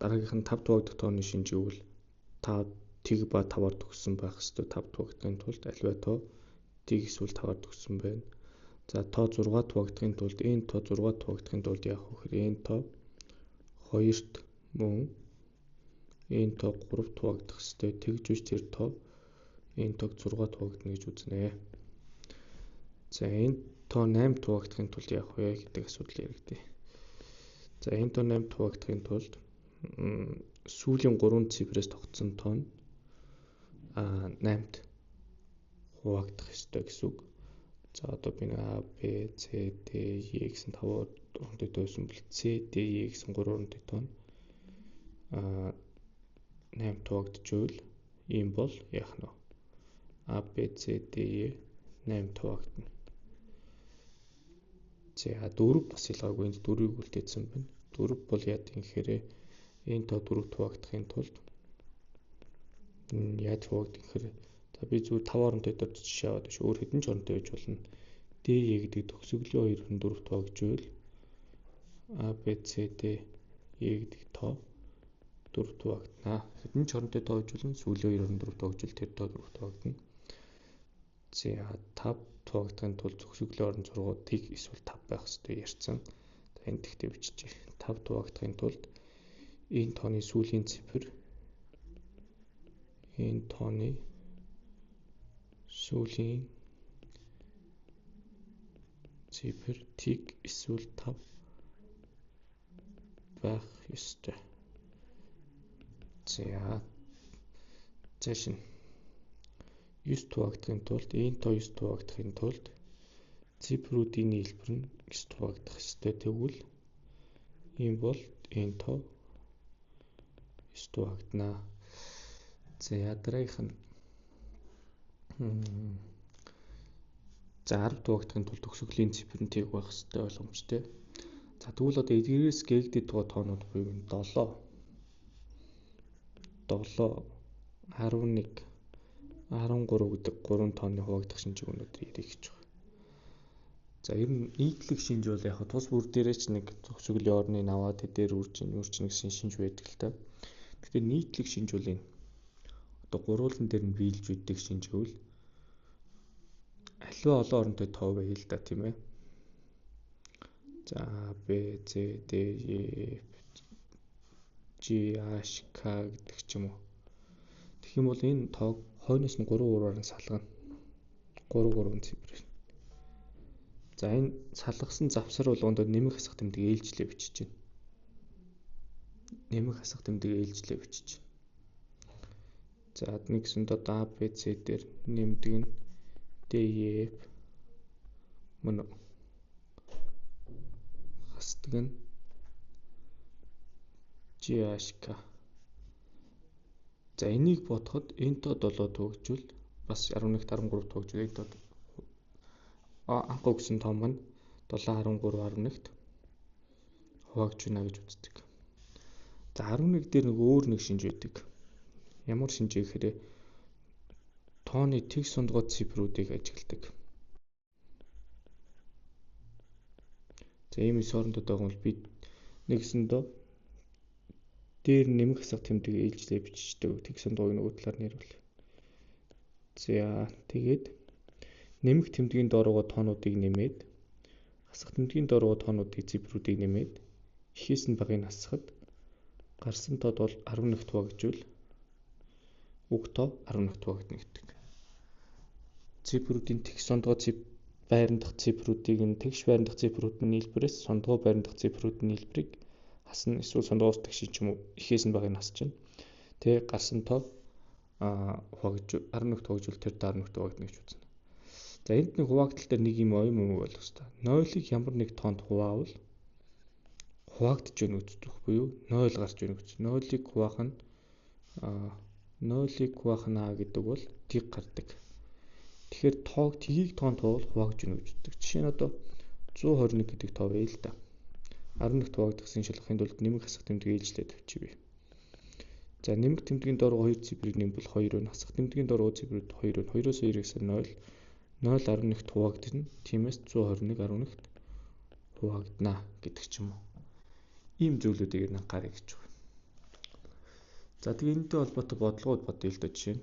Дараагийнх нь 5 хуваагдах тооны шинж гэвэл та тэг ба 5-аар төгссөн байх ёстой. 5 хуваагдахын тулд аливаа тоо тэг эсвэл 5-аар төгссөн байна. За тоо 6 хуваагдахын тулд энэ тоо 6 хуваагдахын тулд яах вэ гэхээр энэ тоо 2-т мөн энэ тоо 3-т хуваагдах ёстой. Тэгж үж тэр тоо энэ тоог 6 хуваагдана гэж үзнэ. За энэ тоо 8 хуваагдахын тулд яах вэ гэдэг асуудал яригдъя. За энэ тоо 8 хуваагдахын тулд сүүлийн 3 цифрээс тогтсон тоо нь 8-т хуваагдах ёстой гэсэн үг. За одоо би A, B, C, D, E гэсэн 5 оронтой тоо байсан бол C, D, E гэсэн 3 оронтой тоо нь 8 хуваагдчихвал ийм бол яах нь вэ? A, B, C, D, E 8 хуваагдана. За 4 бас ялгаагүй, энд 4-ийг үлдээсэн байна. 4 бол яадаг юм гэхээр энэ тоо 4 хуваагдахын тулд яаж хуваагдах гэхээр за би зүгээр 5 оронтой дээр жишээ аваад биш, өөр хэдэн ч оронтой байж болно. D, E гэдэг төгсгөлийн 2 нь 4 хуваагдчихвал A, B, C, D, E гэдэг тоо 4 хуваагдана. Хэдэн ч оронтой тоо байж болно. Сүүлийн 2 нь 4 хуваагдвал тэр тоо 4 хуваагдана. За 5 хуваагдахын тулд төгсгөлийн орон 6 тэг эсвэл 5 байх ёстой ярьсан. За энэ тэгтээ биччихье. 5 хуваагдахын тулд энэ тооны сүүлийн цифр энэ тооны сүүлийн цифр тэг эсвэл 5 байх ёстой. За цааш нь 9 хуваагдахын тулд энэ тоо 9 хуваагдахын тулд цифрүүдийн нийлбэр нь 9 хуваагдах ёстой. Тэгвэл ийм бол энэ тоо 9 хуваагдана. За дараагийнх нь за 10 хуваагдахын тулд төгсгөлийн цифр нь тэг байх ёстой, ойлгомжтой. За тэгвэл одоо эдгээрээс гээгдээд байгаа тоонууд буюу 7 7 11 13 гэдэг 3 тооны хуваагдах шинжийг өнөөдөр ярих гэж байна. За ер нь нийтлэг шинж бол яг тус бүр дээрээ ч нэг төгсгөлийн орныг аваад тэдээр үржин үржин гэсэн шинж байдаг л та. Тэгэхээр нийтлэг шинж бол энэ одоо гурвуулан дээр нь биелж өгдөг шинж гэвэл аливаа олон оронтой тоо байл л да, тийм ээ. За A, B, C, D, E, F, G, H, K гэдэг ч юм уу. Тэгэх юм бол энэ тоог хойноос нь 3 3-аар нь салгана. 3 3 цифрээр. За энэ салгасан завсар болгонд нэмэх хасах тэмдэг ээлжлээ бичиж байна. Нэмэх хасах тэмдэг ээлжлээ бичиж байна. За нэгсэнд одоо A, B, C дээр нэмдэг нь D, E, F мөн хасдаг нь G, H, K. За энийг бодоход энэ тоо 7 төгжүүл бас 11 13 төгжүүл энэ тоо анх өгсөн тоо маань 7 13 11-т хуваагдж байна гэж үздэг. За 11 дээр нэг өөр нэг шинж байдаг. Ямар шинж вэ гэхээр тооны тэгш сундгой цифрүүдийг ажигладаг. За ийм ис орондод байгаа бол би нэгсэндөө дээр нэмэх хасах тэмдэг ээлжлээ биччихдэг. Тэгш сундгойг нөгөө талаар нэрвэл. За тэгээд нэмэх тэмдгийн доороо тоонуудыг нэмээд хасах тэмдгийн доороо тоонуудыг цифрүүдийг нэмээд ихээс нь багыг хасахад гарсан тоод бол 11 хуваагдвал уг тоо 11 хуваагдана гэдэг. Цифрүүдийн тэгш сондгой байрандах цифрүүдийг нь тэгш байрандах цифрүүд нь нийлбэрээс сондгой байрандах цифрүүдийн нийлбэрийг хасна эсвэл сондгоос тэгш ч юм уу ихээс нь багыг хасчихна. Тэгээ гарсан тоо хуваагдж 11 хуваагдвал тэр 11 хуваагдана гэж үзнэ. За энд нэг хуваагдал дээр нэг юм оюун мөг болох хэвээр. 0-ыг ямар нэг тоонд хуваавал хуваагдж байна гэж буюу 0 гарч байна гэж. 0-ыг хуваах нь 0-ыг хуваах нь А гэдэг бол тэг гардаг. Тэгэхээр тоог тгийг тоонд хуваавал хуваагдж байна гэж үздэг. Жишээ нь одоо 121 гэдэг тоо байл л да. 11 хуваагдахын шалгахын тулд нэмэх хасах тэмдэг ээлжлээ тавьчих. За нэмэх тэмдгийн доор 2 цифрийг нэмбэл 2 байна. Хасах тэмдгийн доор цифрүүд 2 байна. 2-оос 2 гэсэн 0 0.11-т хуваагдана. Тиймээс 121.11-т хуваагдана гэдэг ч юм уу. Ийм зүйлүүдийг анхаарах гэж байна. За тэгээ энэтэй холбоотой бодлогууд бодъё л доо жишээ нь.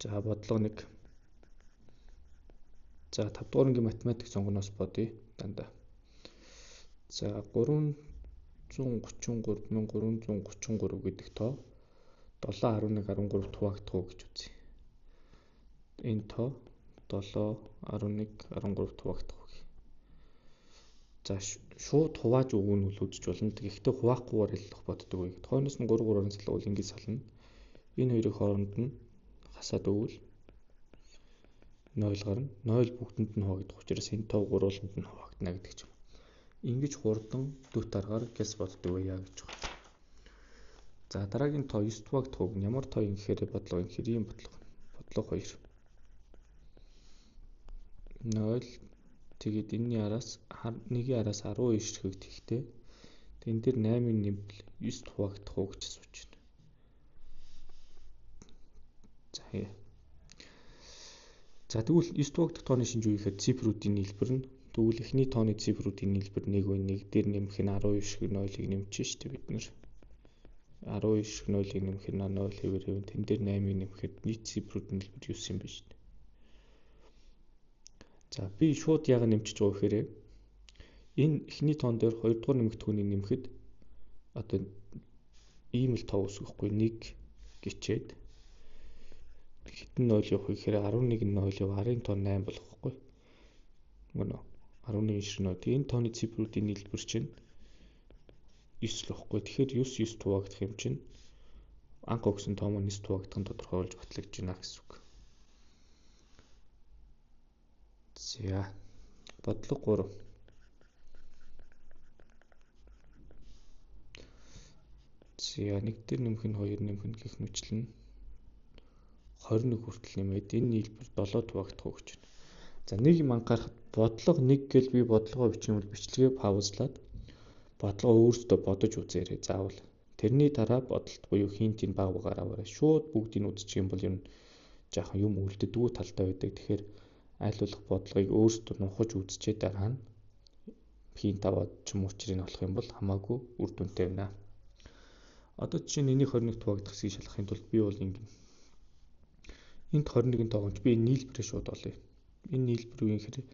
За бодлого 1. За 5 дугаар ангийн математик сонгоноос бодъё дандаа. За 333 333 гэдэг тоо 7.11 13 хуваагдах уу гэж үзье. Энэ тоо 7.11 13 хуваагдах уу. За шууд хувааж өгөх нь үл үзэж болно. Гэхдээ хуваахгүйгээр л боддог үе. Хойноос нь 3 3-аар салгуул ингэж сална. Энэ хоёрын хооронд нь хасаад өгвөл 0 гарна. 0 бүгдэнд нь хуваагдах учраас энэ тоо гурвууланд нь хуваагдана гэдэг ч юм. Ингэж хурдан дөт аргаар гэс боддог байя гэж байна. За дараагийн тоо 9 хуваагдах үг нь ямар тоо юм гэхээр бодлого юм гэхээр ийм бодлого. Бодлого 2. 0 тэгээд энэний араас 1-ийн араас 12 ширхэг тэгтэй. Энэ дээр 8-ын нэмэл 9 хуваагдах уу гэж асууж байна. За. За тэгвэл 9 хуваагдах тооны шинж үе гэхээр цифрүүдийн нийлбэр нь тэгвэл эхний тооны цифрүүдийн нийлбэр 1 байна. 1 дээр нэмэх нь 12 ширхэг 0-ыг нэмчихэ шүү дээ бид нэр. 12 ширхэг 0-ыг нэмэхээр 0 хэвээр хэвэн тэн дээр 8-ыг нэмэхэд нийт цифрүүдийн нийлбэр 9 юм байна шүү дээ. За би шууд яагаад нэмчихэж байгаа гэхээр энэ эхний тоон дээр 2 дугаар нэмэгдэхүүнийг нэмэхэд одоо ийм л тоо үүсгэхгүй 1 гिचээд хэдэн 0 явах вэ гэхээр 11 0 яв арын тоо 8 болох байхгүй. Мөн үү? 11 ширхэг 0. Тэгээ энэ тооны цифрүүдийн нийлбэр чинь 9 л байхгүй. Тэгэхээр 9 9 хуваагдах юм чинь анх өгсөн тоо маань 9 хуваагдах нь тодорхойлж батлагдж байна гэсэн үг. За бодлого 3. За 1 дээр нэмэх нь 2 нэмэх нь гэх мэтлэн 21 хүртэл нэмээд энэ нийлбэр 7 хуваагдах уу гэж байна. За нэг юм анхаарахад бодлого 1 гэл би бодлогоо бичих юм бол бичлэгээ паузлаад бодлогоо өөрсдөө бодож үзээрэй заавал. Тэрний дараа бодолт буюу хинтийг баг багаар аваарай. Шууд бүгдийг үзчих юм бол ер нь жаахан юм үлддэггүй талтай байдаг. Тэгэхээр аль болох бодлогыг өөрсдөө нухаж үзчихээ дараа нь хинт аваад ч юм учрыг олох юм бол хамаагүй үр дүнтэй байна. Одоо жишээ нь энийг 21 хуваагдах хэсгийг шалгахын тулд би бол ингэнэ. Энд 21 тоогооч би энэ нийлбэрээ шууд олъё. Энэ нийлбэр үеийн хэрэг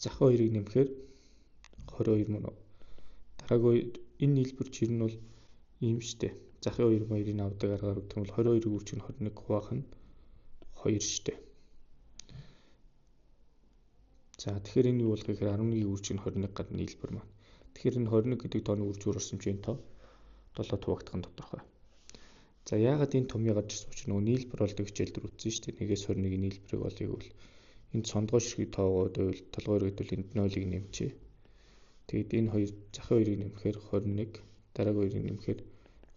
захын 2-ыг нэмэхээр 22 мөн үү. Дараагийн энэ нийлбэр чир нь бол ийм штэ. Захын 2 2-ыг авдаг аргаар өгөх юм бол 22-ыг үржих нь 21 хуваах нь 2 штэ. За тэгэхээр энэ юу болох вэ гэхээр 11-ийг үржих нь 21 гадна нийлбэр маань. Тэгэхээр энэ 21 гэдэг тооны үржүүр орсон чинь энэ тоо 7 хуваагдах нь тодорхой. За яагаад энэ томьёо гарч ирсэн учир нөгөө нийлбэр болдог хичээл дээр үзсэн шүү дээ. 1-ээс 21-ийн нийлбэрийг олъё гэвэл энд сондгой ширхэг тоогоод байвал толгой эргээд бол энд 0-ыг нэмчихье. Тэгэд энэ хоёр захын 2-ыг нэмэхээр 21, дараагийн 2-ыг нэмэхээр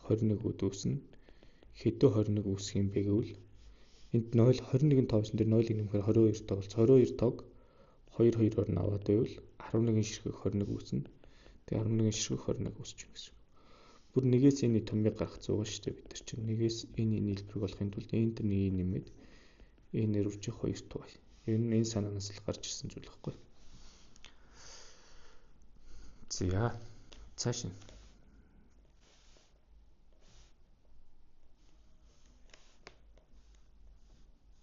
21 үд үүснэ. Хэдэн 21 үүсэх юм бэ гэвэл энд 0 21 тоовсон дээр 0-ыг нэмэхээр 22 тоо болсон. 22 тоог 2 2-оор нь аваад байвал 11 ширхэг 21 үүснэ. Тэгээ 11 ширхэг 21 үүсэж байна гэсэн. Бүр нэгээс энэ томьёог гаргах зугаа шүү дээ бид нар чинь. Нэгээс энэ нийлбэрийг олохын тулд энэ дээр нэгийг нэмээд энэ үржих 2 тугай. Ер нь энэ санаанаас л гарч ирсэн зүйл байхгүй. За цааш нь.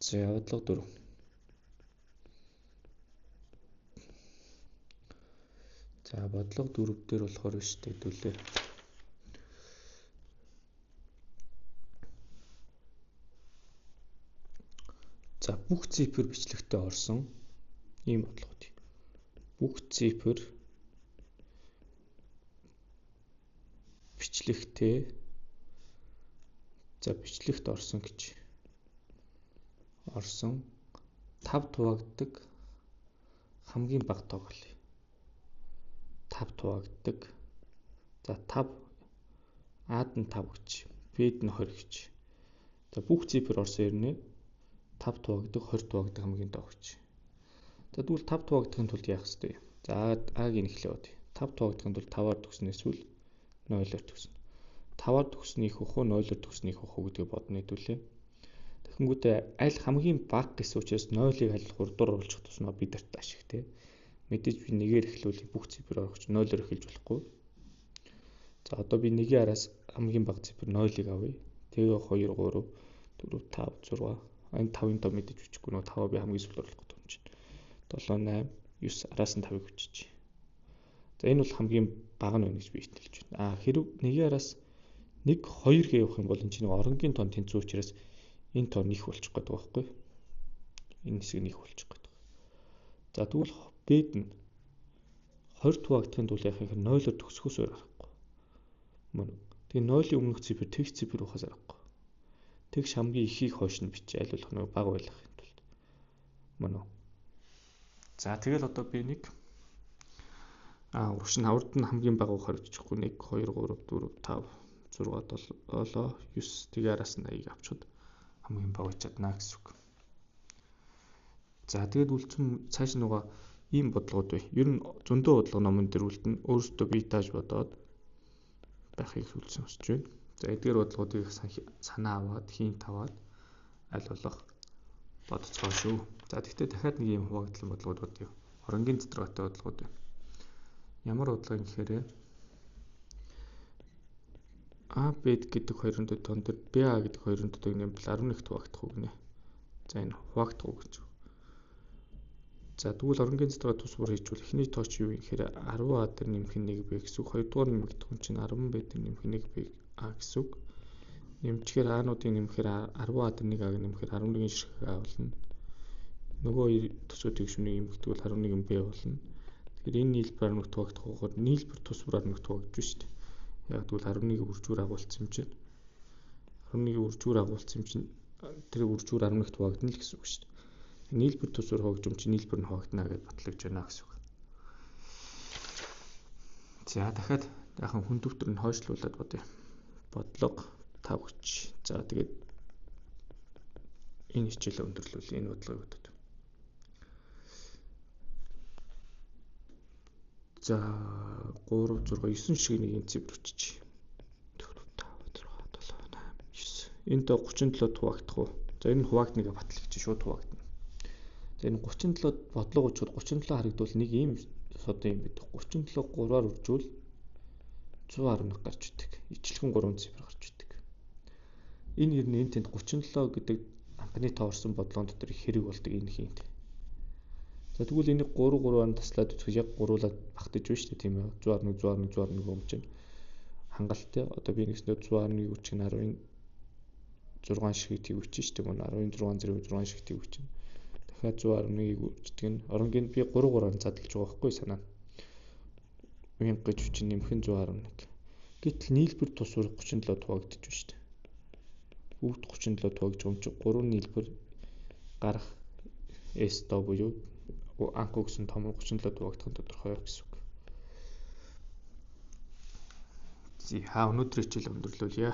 За бодлого 4. За бодлого 4 дээр болохоор шүү дээ хэдүүлээ. За бүх цифр бичлэгтээ орсон ийм бодлогод. Бүх цифр бичлэгтээ за бичлэгт орсон гэж орсон 5 хуваагддаг хамгийн бага тоог олъё. 5 хуваагддаг. За 5 А-д нь 5 гэж, Б-д нь 20 гэж. За бүх цифр орсон ирнэ. 5 хуваагддаг, 20 хуваагддаг хамгийн доо гэж. За тэгвэл 5 хуваагдахын тулд яах ёстой юм? За А-гийн эхлээ бодъё. 5 хуваагдахын тулд 5-аар төгснө эсвэл 0-оор төгснө. 5-аар төгснө их бах уу, 0-оор төгснө их бах уу гэдгийг бодно хэдүүлээ. Тэгэнгүүтээ аль хамгийн бага гэсэн учраас 0-ыг аль хурдаар оруулах тусмаа бид нарт ашигтай. Мэдээж би нэгээр эхлүүл бүх цифр орох чинь 0-оор эхэлж болохгүй. За одоо би нэгийн араас хамгийн бага цифр 0-ыг авъя. Тэгээ 2 3 4 5 6. Энэ 5-ын тоо мэдэж бичихгүй нөө 5-аа би хамгийн сүүлд оруулах гэдэг юм чинь. 7 8 9 араас нь 5-ыг бичиж. За энэ бол хамгийн бага нь байна гэж би итгэж байна. А хэрв нэгийн араас 1 2 гээ явах юм бол энэ чинь оронгийн тоон тэнцүү учраас энэ тоо нэх болчих гээд байгаа байхгүй юу? Энэ хэсэг нэх болчих гээд байгаа. За тэгвэл бэд нь 20 хуваагдахын тулд яах юм гэхээр 0-оор төгсөхөөс өөр аргагүй. Мөн. Тэгээ 0-ийн өмнөх цифр тэгш цифр байхаас аргагүй. Тэгш хамгийн ихийг хойш нь бичиж аль болох нэг бага байлгахын тулд. Мөн үү? За тэгэл одоо би нэг урагш нь авард нь хамгийн бага байхаар бичихгүй 1 2 3 4 5 6 7 9 тэгээ араас нь 80-ыг авчихад хамгийн бага байж чадна гэсэн үг. За тэгээд үлдсэн цааш нөгөө ийм бодлогод бай. Ер нь зөндөө бодлого номон дээр үлдэн өөрсдөө бие тааж бодоод байхыг үлдсэн өсөж байна. За эдгээр бодлогоодыг санаа аваад хийн таваад аль болох бодцгоо шүү. За тэгтээ дахиад нэг ийм хуваагдлан бодлогод бодъё. Оронгийн тодорхойтой бодлогод байна. Ямар бодлого юм гэхээр А Б гэдэг хоёрын тон дээр Б А гэдэг хоёрын тоныг нэмбэл 11-т хуваагдах үг нэ. За энэ хуваагдах үг гэж. За тэгвэл оронгийн цэцгээ тус бүр хийчихвэл эхний тооч юу юм гэхээр 10 А дээр нэмэх нь 1 Б гэсэн үг. Хоёрдугаар нэмэгдэх хүн чинь 10 Б дээр нэмэх нь 1 Б А гэсэн үг. Нэмчихээр А-нуудыг нэмэхээр 10 А дээр 1 А-г нэмэхээр 11-ийн ширхэг А болно. Нөгөө хоёр төсөөдийг шүнийг нэмэгдвэл 11 Б болно. Тэгэхээр энэ нийлбэр 11 хуваагдах угаар нийлбэр тус бүр 11 хуваагдж шүү дээ. Яг тэгвэл 11-ийг үржүүр агуулсан юм чинь 11-ийг үржүүр агуулсан юм чинь тэр үржүүр 11-т хуваагдана л гэсэн үг шүү дээ. Нийлбэр тус бүр хуваагдж юм чинь нийлбэр нь хуваагдана гэж батлагдж байна гэсэн үг. За дахиад яхан хүндөвтөр нь хойшлуулад бодъё. Бодлого 5 гэж. За тэгээд энэ хичээлээ өндөрлүүлье энэ бодлогыг бодод. За 3 6 9 шиг нэг юм цифр өчөж. 4 5 6 7 8 9. Энэ тоо 37 хуваагдах уу? За энэ хуваагдныг батлах гэж шууд хуваагдана. За энэ 37 бодлого өчгөр 37 харагдвал нэг ийм содон юм байдаг. 37 3-аар үржүүл 111 гарч идэг. Ичлэгэн 3 цифр гарч идэг. Энэ ер нь энэ тэнд 37 гэдэг анхны тоо орсон бодлогон дотор их хэрэг болдог энэ хинт. За тэгвэл энийг 3 3-аар нь таслаад үзэхэд яг гуруулаад багтаж байна шүү дээ, тийм ээ. 111 111 111 юм чинь хангалттай. Одоо би нэгснээр 111-ийг үчих нь 16 ширхэг тийг үчиж шүү дээ. 16 зэрэг 6 ширхэг тийг үчинэ. Дахиад 111-ийг үчдэг нь оронгийн би 3 3-аар нь задлж байгаа байхгүй санаа. 1000 гэж үчин нэмэх нь 111. Гэтэл нийлбэр тус бүр 37 хуваагдаж байна шүү дээ. Бүгд 37 хуваагдж байгаа юм чинь 3 нийлбэр гарах S доо буюу анх өгсөн том 37 хуваагдах нь тодорхой гэсэн үг. За өнөөдрийн хичээл өндөрлүүлье.